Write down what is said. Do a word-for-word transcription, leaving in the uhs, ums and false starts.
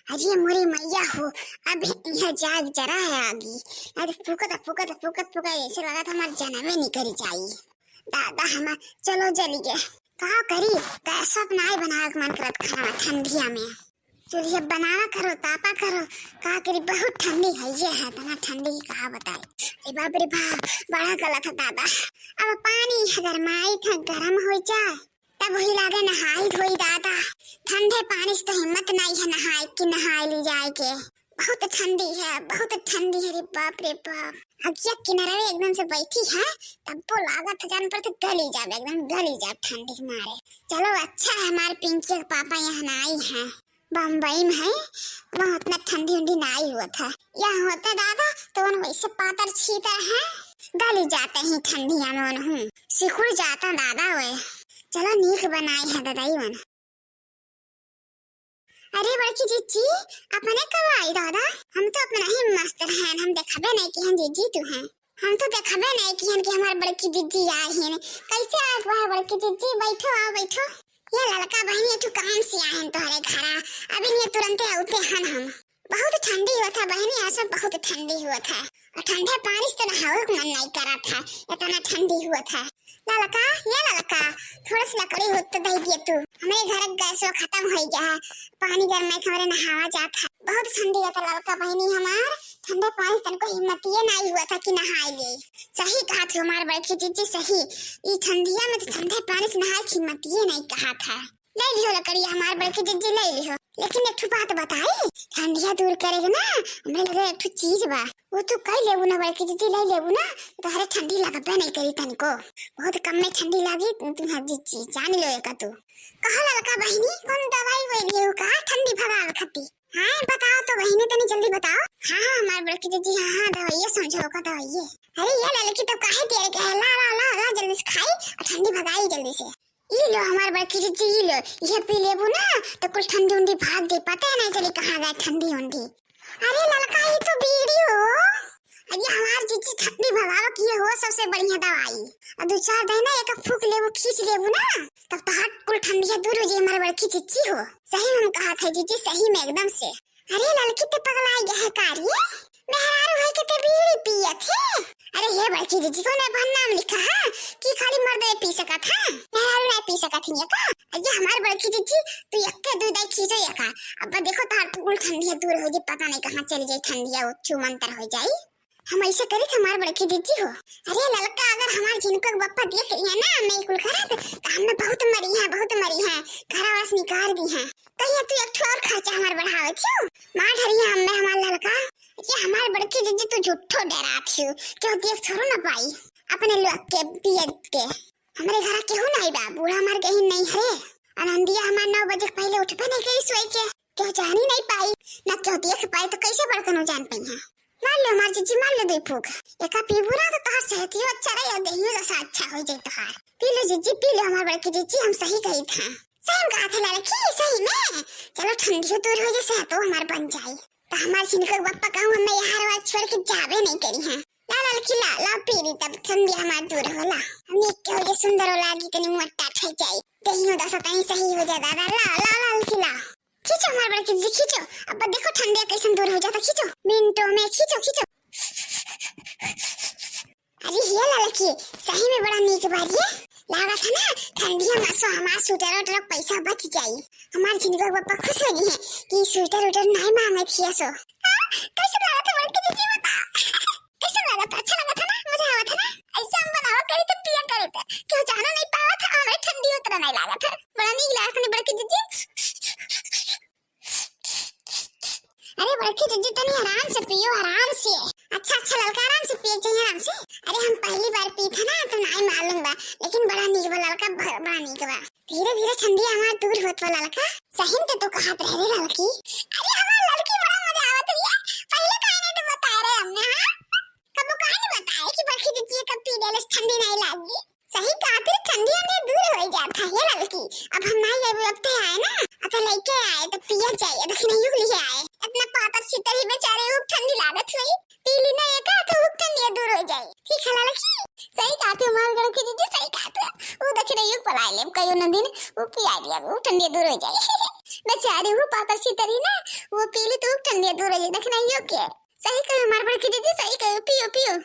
अरे मोरी मैया हो, अब इहाँ जाग जरा है आगी। अरे फूकत, फूकत, फूकत, फूकत, ऐसे लगत हमार जनमे निकल जाई। दादा हमार, चलो जली गे। का करी, गैसवा पे नाई बनावे के मन करत खाना ठंडिया में। चूल्हे बनावा करो, तापा करो, का करी, बहुत ठंडी है ये है, इतना ठंडी की का बताई। ए बाप रे बाप, बड़ा गलत है दादा। अब पानी अगर माई था गरम हो जाए, तब वही लागे नहाई धोई दादा। ठंडे पानी से तो हिम्मत नहीं है नहाए की, नहाए ली जाए के। बहुत ठंडी है, बहुत ठंडी है रे बाप रे बाप। अगिया किनारे एकदम से बैठी है, तब वो लागत है जान पर तो गली जाब, एकदम गली जाब ठंडी के मारे। चलो अच्छा है हमारे पिंकी के पापा यहाँ ना आई हैं, बम्बई में है, वहाँ उतना ठंडी उंडी ना आई हुआ था। यहाँ होता दादा तो उन वैसे पातर छीतर है, गली जाते ही ठंडिया में उन हूँ सिकुड़ जाता दादा वे। चलो नीक बनाई है दादा ही वन। अरे बड़की जिज्जी, अपने कब आई दादा? हम तो अपना ही मस्त रहन, हम देखबे नहीं किहन जिज्जी तू हैं। हम तो देखबे नहीं किहन कि हमार बड़की जिज्जी आई हैं। कैसे आए हुआ है बड़की जिज्जी? बैठो, आओ बैठो। ये ललका बहिनी एक ठो काम से आए हैं तोहरे घरा, अभी नहीं तुरंते आउते हन हम। बहुत ठंडी हुआ था बहिनी, आज बहुत ठंडी हुआ था। और ठंडे पानी से तो नहावे के मन नहीं करा था, इतना ठंडी हुआ था। ललका, ये ललका, थोड़ा सा लकड़ी होत तो दे दिए तू। हमारे घर का गैस वो खत्म हो गया है, पानी गर्म है, हमारे नहावा जात है। बहुत ठंडी होता ललका बहिनी हमार, ठंडे पानी से तनको हिम्मतिये नहीं हुआ था कि नहाए ले। सही कहा थी हमार बड़की जिज्जी, सही। ई ठंडिया में तो ठंडे पानी से नहाए की हिम्मतिये नहीं कहा था। ले लिहो लकड़िया हमार बड़की जिज्जी, ले लिहो। लेकिन एक ठो बात बताई, ठंडिया दूर करे के ना, हमरे लगे एक ठो चीज बा, वो तू कई लेबू ना बड़की जिज्जी, ले लेबू ना, तो तोहरे ठंडी लगबे नहीं करी तनिको। बहुत कम में ठंडी लागी तुम्हार जिज्जी, जान लो एका तू। कहो ललका बहिनी, कौन दवाई वही लियो का ठंडी भगावे खाती? हाँ बताओ तो बहिनी, तनी जल्दी बताओ। हाँ हाँ हमार बड़की जिज्जी, हाँ हाँ दवाइये समझो का दवाइये। अरे ये ललकी तो काहे देर के है, ला ला ला ला जल्दी से खाई और ठंडी भगाई जल्दी से। ई लो हमार बड़की जिज्जी, ई लो, इहे पी लेबू ना तो कुल ठंडी उंडी भाग जाई, पता नहीं चली कहाँ गए ठंडी उंडी। अरे ललका, ई तो बीड़ी हो। अरे हमार जिज्जी, ठंडी भगावे की हो सबसे बढ़िया दवाई। और दो चार दिन ना एक फूक लेबू, खींच लेबू ना, तब तोहार कुल ठंडिया दूर हो जाई हमार बड़की जिज्जी हो। सही में हम कहा था जिज्जी, सही में एकदम से। अरे ललकी, ते पगलाई गए है का रे? मेहरारू है के ते बीड़ी पियत है? अरे ये बड़की जिज्जी, कौन है भन नाम लिखा है कि खाली मर्द पी सकत है, मेहरारू नहीं पी सकत है ये का? अरे हमार बड़की जिज्जी, तू यक्के दू दाई खींचो ये का, अब देखो तार कुल ठंडिया दूर हो जाई, पता नहीं कहाँ चली जाई ठंडिया, उच्चू मंतर हो जाई। हम ऐसे करी थे हमार बड़की जिज्जी हो। अरे ललका, अगर हमार झिनको के बप्पा देख लिया ना मैं कुल करत, तो हमें बहुत मरी है, बहुत मरी है, घर वास निकाल दी है। कहिया तू एक ठो और खर्चा हमार बढ़ावे थियो, मार ढरी है हमें हमार ललका। ये हमार बड़की जिज्जी, तू झूठो डरात थियो, क्यों देख थोड़ो ना पाई अपने लोग के पियत के। हमरे घर केहू नहीं बा, बूढ़ा हमार कहीं नहीं है। आनंदिया हमार नौ बजे के पहले उठबे नहीं करी सोए के, केहू जानी नहीं पाई, ना केहू देख पाई, तो कैसे बड़कनो जान पाई है? मार लो हमार जिज्जी, मार लो दो फूक। एका पीबू ना तो तोहार सेहतियो अच्छा रही और देहियो दशा अच्छा हो जाए तोहार। पी लो जिज्जी, पी लो हमार बड़की जिज्जी, हम सही कही था। सही में कहा था लड़की, सही में। चलो ठंडियो दूर हो जाए, सेहतो हमार बन जाए। तो हमार झिनको के बप्पा कहूँ हमें यहाँ रवा छोड़ के जावे नहीं करी हैं। ला ललकी ला, ला पी ली तब ठंडी हमार दूर होला। हम एक के हो जाए सुंदर होला, आगे तनी मोटा ठे जाए। देहियो दशा तनी सही हो जाए दादा, ला, ला, ला ललकी ला। खींचो हमार बड़की जिज्जी, खींचो। अब देखो ठंडिया कैसन दूर हो जाता, खींचो। मिनटों में खींचो, खींचो। अरे हे ललकी, सही में बड़ा नीक बा रे। लागत है ना ठंडिया में सो हमार स्वेटर उटर पैसा बच जाई। हमार झिनको के बप्पा खुश हो गई है कि स्वेटर उटर नहीं मांगे थी सो। हाँ, कैसे लागत है बड़की जिज्जी बता? कैसे लागत है? अच्छा लागत है ना? मजा आवत है ना? ऐसे हम बनावा करी तो पिया करे तो क्यों जाना नहीं पावत है, हमें ठंडी उतरा नहीं लागत है। बड़ा नीक लागत है बड़की जिज्जी। अरे बड़की जिज्जी, तनी आराम से पियो, आराम से। अच्छा, अच्छा ललका, आराम से पिए के चाहिए, आराम से। अरे हम पहली बार पी था ना, तो नाई मालूम बा, लेकिन बड़ा नीक बा ललका, ब-, बड़ा नीक बा। धीरे धीरे ठंडी हमार दूर होत बा ललका। सही में तो कहत रहे रे ललकी। अरे हमार ललकी, बड़ा मजा आवत रही है। पहले काहे नहीं तो बताए रहे हमने, हाँ? कबो काहे नहीं बताए कि बड़की जिज्जी कब पी लेले ठंडी नहीं लागी। सही कहा, फिर ठंडी उंडी दूर हो जाता है ललकी। अब हम नहीं लेबे, अब ते आए ना, अब ते लेके आए तो पिया जाए, अब नहीं युग लिए आए। इतना पातर छितर ही बेचारे, उग ठंडी लागत हुई, पी ली ना एका तो उग ठंडी दूर हो जाए। ठीक है ललकी, सही कहा तू हमार बड़की जिज्जी, सही कहा तू। वो देखी नहीं युग पलाई ले, कहियो न दिन वो पिया दिया, वो ठंडी दूर हो जाए। मैं चारी हूँ पातर छितरी ना, वो पी ली तो ठंडिया दूर हो जाए, देखना ही हो के। सही कही हमार बड़की दीदी, सही कही, पियो, पियो।